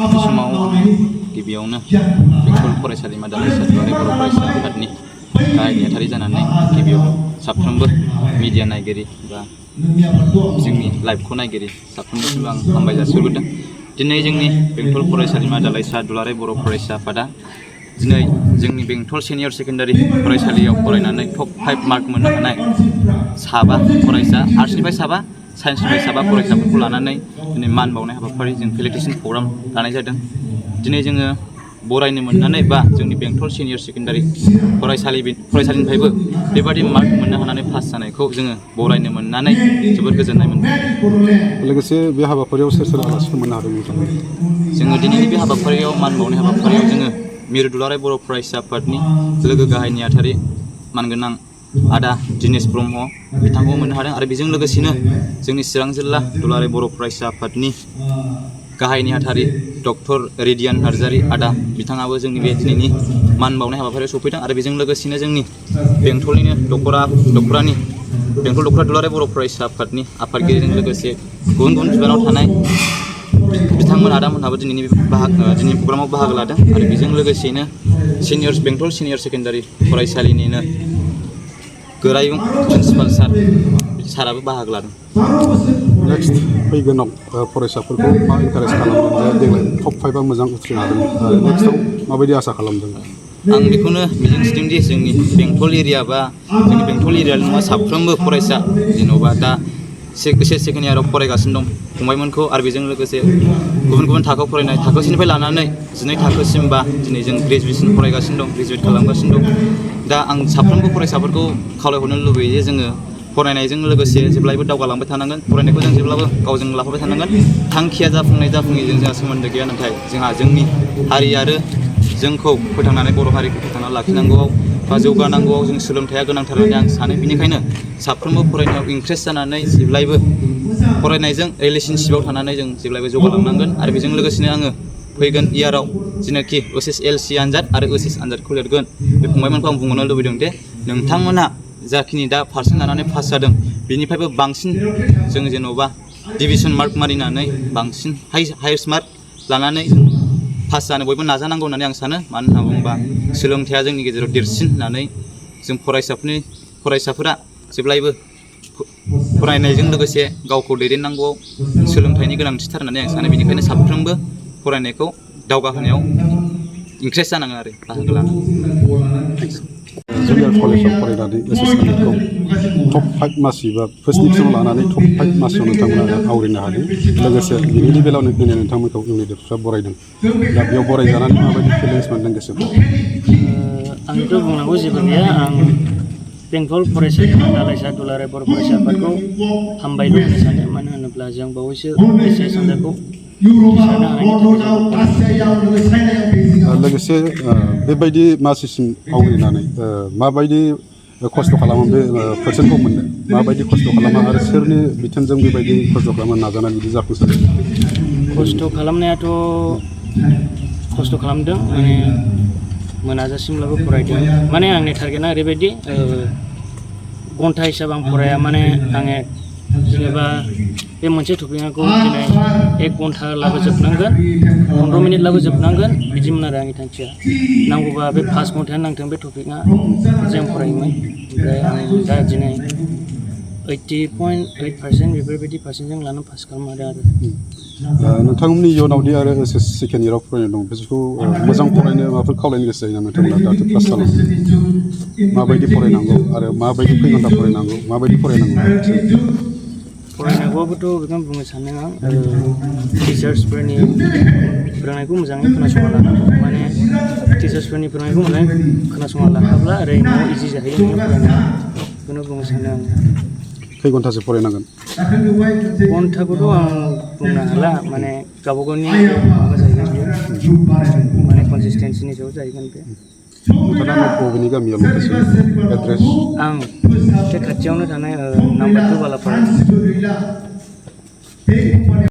बे समाव गिबियावनो बेंटल फरायसालिमा दालाइसा दुलाराय बर' फरायसा आफादनि गाहाय नेहाथारि जानानै गिबियाव साफ्रोमबो मिडिया नायगिरि बा जोंनि लाइभखौ नायगिरि साफ्रोमनिसिम आं हामबाय जासिहरग्रोदों। दिनै जोंनि बेंटल फरायसालिमा दालाइसा दुलाराय बर' फरायसा आफादा दिनै जोंनि बेंटल सिनियर सेकेन्डारि फरायसालियाव फरायनानै टप 5 मार्क मोननो हानाय साबा फरायसा, आर्ट्सनिफ्राय साबा, साइन्सनिफ्राय साबा फरायसाफोरखौ लानानै दिनै मान बावनाय हाबाफारि जों फेलिब्रेसन प्रग्राम लानाय जादों। दिनै जोङो बरायनो मोननानै बा जोंनि बेंटल सिनियर सेकेन्डारि फरायसालिनिफ्रायबो बेबादि मार्क मोननो हानानै पास जानायखौ जोङो बरायनो मोननानै जोबोद गोजोननाय मोनदों। लोगोसे बे हाबाफारियाव सोर सोर आलासिफोर मोननो हादों नोंथाङा? जोङो दिनैनि बे हाबाफारियाव मान बावनाय हाबाफारियाव जोङो मिरु दुलाराय बर' फरायसा आफादनि लोगो गाहाय नेहाथारि मानगोनां आदा दिनेश ब्रह्म बिथांखौ मोननो हादों आरो बेजों लोगोसेनो जोंनि चिरां जिल्ला दुलाराय बर' फरायसा आफादनि गाहाय नेहाथारि डक्टर रेडियान नार्जारि आदा बिथाङाबो जोंनि बे दिनैनि मान बावनाय हाबाफारियाव सफैदों आरो बेजों लोगोसेनो जोंनि बेंटलनिनो बेंटल दख'रा दुलाराय बर' फरायसा आफादनि आफादगिरिजों लोगोसे गुबुन गुबुन बिबानाव थानाय बिथांमोन आदामोनहाबो दिनैनि प्रग्रामाव बाहागो लादों आरो बेजों लोगोसेनो बेंटल सिनियर सेकेन्डारि फरायसालिनिनो गोरायुं प्रिन्सिपाल साराबो बाहागो लादों। नेक्स्ट फैगोनाव फरायसाफोरखौ मा इनकारेज खालामदों जे देग्लाय टप 5 मोजां उथ्रिनो हादों आरो नेक्स्टआव माबायदि आसा खालामदों? आं बेखौनो मिजिंथिदों दि जोंनि बेंटल एरिया बा जोंनि बेंटल एरियानि नङा साफ्रोमबो फरायसा जेन'बा दा सेकेन्ड इयाराव फरायगासिनो दं फंबायमोनखौ आरो बेजों लोगोसे गुबुन गुबुन थाखोआव फरायनाय थाखोसेनिफ्राय लानानै 12 थाखोसिम बा दिनै जों ग्रेजुवेसन फरायगासिनो दं, ग्रेजुवेट खालामगासिनो दं। दा आं साफ्रोमबो फरायसाफोरखौ खावलायहरनो लुबैयो जे जोङो फरायनायजों लोगोसे जेब्लायबो दावगालांबाय थानांगोन। फरायनायखौ जों जेब्लाबो गावजों लाफाबाय थानांगोन। थांखिया जाफुङैजों जोंहा सोमोन्दो गैया, नाथाय जोंहा जोंनि हारि आरो जोंखौ फोथांनानै बर' हारिखौ फोथांनानै लाखिनांगौआव बा जौगानांगौआव जों सोलोंथाइया गोनांथार होननानै आं सानो। बेनिखायनो साफ्रोमबो फरायनायाव इन्ट्रेस्ट जानानै जेब्लायबो फरायनायजों रिलेसनशिपआव थानानै जों जेब्लायबो जौगालांनांगोन आरो बेजों लोगोसेनो आङो फैगोन इयाराव जेनाखि SSLC आनजाद आरो HS आनजादखौ लिरगोन बे फंबायमोनखौ आं बुंहरनो लुबैदों दे नोंथांमोना जाखिनि दा पारसेन्ट लानानै पास जादों बेनिफ्रायबो बांसिन जों जेन'बा डिभिजन मार्क मारिनानै बांसिन हाइएस्ट मार्क लानानै पास जानो बयबो नाजानांगौ होननानै आं सानो। मानो होनना बुङोबा सोलोंथाइया जोंनि गेजेराव देरसिन होननानै जों फरायसाफोरा जेब्लायबो फरायनायजों लोगोसे गावखौ दैदेननांगौआव सोलोंथाइनि गोनांथिथार होननानै आं सानो। बेनिखायनो साफ्रोमबो फरायनायखौ दावगाहोनायाव इन्ट्रेस्ट जानांगोन आरो बाहागो लानांगोन। जुनियर कलेजाव फरायनानै SS आनजादखौ टप 5 मासि बा फार्स्ट डिभिजनाव लानानै टप 5 मासियाव नोंथांमोना आवरिनो हादों। लोगोसे बिनि लेभेलाव दिनै नोंथांमोनखौ इउनिटेडफ्रा बरायदों। दा बेयाव बरायजानानै माबायदि फिलिंस मोनदों गोसोखौ? आंथ' बुंनांगौ जेबो गैया। आं बेंटल फरायसालिमा दालाइसा दुलाराय बर' फरायसा आफादखौ हामबायल' होनो सानो। मानो होनोब्ला जों बावैसो HS आनजादखौ उथ्रिसारनो हानायनि थाखाय लोगोसे बेबायदि मासिसिम आवग्रिनानै माबायदि खस्थ' खालामो बे पारसेन्टखौ मोननो माबायदि खस्थ' खालामो आरो सोरनि बिथोनजों बेबायदि खस्थ' खालामनो नाजानानै बिदि जाफुंसारो? खस्थ' खालामनायाथ' खस्थ' खालामदों, माने मोनाजासिमब्लाबो फरायदों। माने आंनि टारगेटआ ओरैबायदि घन्टा हिसाब आं फराया, माने आङो जेनेबा बे मोनसे टपिकखौ दिनै 1 घन्टाब्लाबो जोबनांगोन, 15 मिनिटब्लाबो जोबनांगोन, बिदिमोन आरो आंनि थांखिया। नांगौबा बे 5 घन्टायानो नांथों बे टपिकआ जों फरायोमोन। ओमफ्राय आं दा दिनै 80.8% बेफोरबायदि पारसेन्टजों लानानै पास खालामनो हादों आरो। नोंथांमोननि इयुनावदि आरो SS सेकेन्ड इयाराव फरायनाय दं बिसोरखौ मोजां फरायनो माबाफोर खावलायनो गोसो जायो ना नोंथांमोना दाथ' क्लास खालामो? माबायदि फरायनांगौ आरो माबायदि खै घन्टा फरायनांगौ, माबायदि फरायनांगौ? फरायनांगौआबोथ' बेखौनो बुंनो सानो आं। टिचार्सफोरनि फोरोंनायखौ मोजाङै खोनासंना लानांगौ। माने टिचार्सफोरनि फोरोंनायखौ मोजाङै खोनासंना लाखाब्ला ओरै न'आव इजि जाहैयो नोङो फरायनाया। बेखौनो बुंनो सानो आं। खै घन्टासो फरायनांगोन? घन्टाखौथ' आं बुंनो हाला, माने गावबा गावनि माबा जाहैगोन बेयो, माने कनसिसटेन्सिनि सायाव जाहैगोन बे। नोंथाङा बबेनि गामियाव लकेसन एड्रेस? आं बे खाथियावनो थानाय नाम्बार 2 बालापारा।